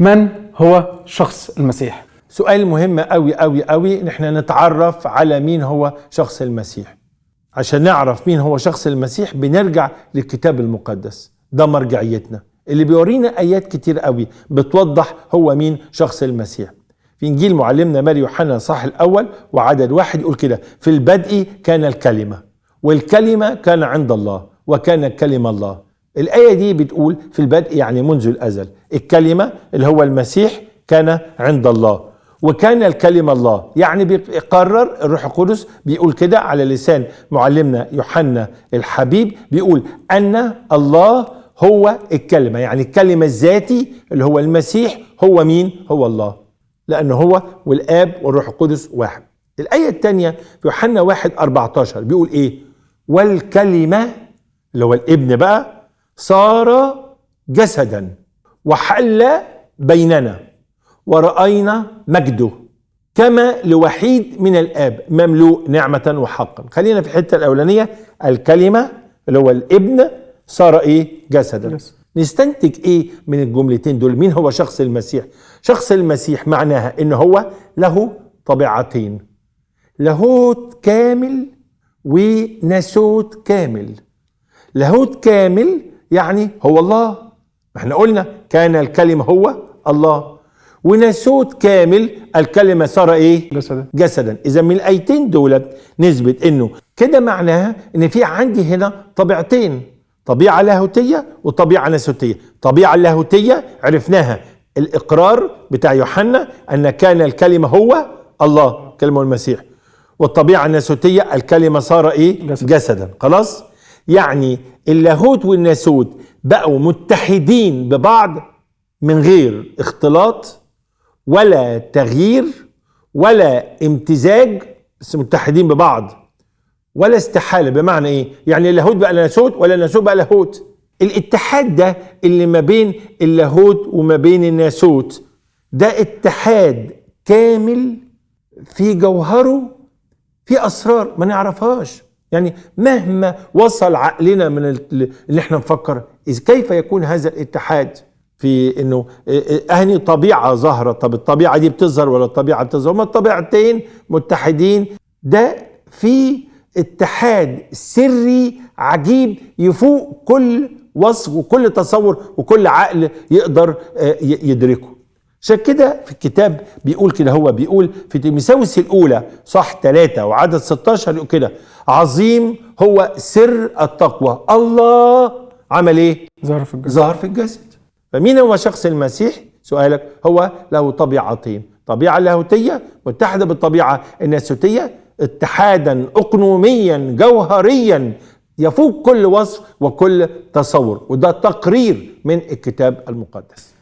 من هو شخص المسيح؟ سؤال مهم قوي قوي قوي، نحن نتعرف على مين هو شخص المسيح. عشان نعرف مين هو شخص المسيح بنرجع للكتاب المقدس، ده مرجعيتنا اللي بيورينا آيات كتير قوي بتوضح هو مين شخص المسيح. في إنجيل معلمنا ماري يوحنا صح الأول وعدد 1 يقول كده: في البدء كان الكلمة، والكلمة كان عند الله، وكان الكلمة الله. الآية دي بتقول في البدء يعني منذ الأزل، الكلمة اللي هو المسيح كان عند الله، وكان الكلمة الله. يعني بيقرر الروح القدس، بيقول كده على لسان معلمنا يوحنا الحبيب، بيقول أن الله هو الكلمة، يعني الكلمة الذاتي اللي هو المسيح هو مين؟ هو الله، لأنه هو والآب والروح القدس واحد. الآية الثانية في يوحنا 1:14 بيقول إيه؟ والكلمة اللي هو الابن بقى صار جسدا وحل بيننا ورأينا مجده كما لوحيد من الآب مملوء نعمة وحقا. خلينا في الحتة الأولانية، الكلمة اللي هو الابن صار إيه؟ جسدا. نستنتج إيه من الجملتين دول؟ مين هو شخص المسيح؟ شخص المسيح معناها إن هو له طبيعتين، لاهوت كامل وناسوت كامل. لاهوت كامل يعني هو الله، احنا قلنا كان الكلمة هو الله. وناسوت كامل، الكلمة صار ايه؟ جسدا. جسدا. اذا من الايتين دول نثبت انه كده معناها ان في عندي هنا طبيعتين، طبيعة لاهوتية وطبيعة ناسوتية. طبيعة لاهوتية عرفناها الاقرار بتاع يوحنا ان كان الكلمة هو الله، كلمة المسيح. والطبيعة الناسوتية الكلمة صار ايه؟ جسدا. خلاص؟ يعني اللاهوت والناسوت بقوا متحدين ببعض من غير اختلاط ولا تغيير ولا امتزاج، بس متحدين ببعض ولا استحالة. بمعنى ايه؟ يعني اللاهوت بقى ناسوت ولا الناسوت بقى لاهوت. الاتحاد ده اللي ما بين اللاهوت وما بين الناسوت ده اتحاد كامل في جوهره، في أسرار ما نعرفهاش. يعني مهما وصل عقلنا من اللي احنا نفكر كيف يكون هذا الاتحاد في انه اهني طبيعة ظاهرة، طب الطبيعة دي بتظهر ولا الطبيعة بتظهر؟ هما الطبيعتين متحدين. ده في اتحاد سري عجيب يفوق كل وصف وكل تصور وكل عقل يقدر يدركه. عشان كده في الكتاب بيقول كده، هو بيقول في تيموثاوس الأولى صح 3 وعدد 16 يقول كده: عظيم هو سر التقوى، الله عمل ايه؟ ظهر في الجسد. ظهر في الجسد. فمين هو شخص المسيح؟ سؤالك، هو له طبيعتين، طبيعة لاهوتية متحدة بالطبيعة الناسوتية اتحادا أقنوميا جوهريا يفوق كل وصف وكل تصور، وده تقرير من الكتاب المقدس.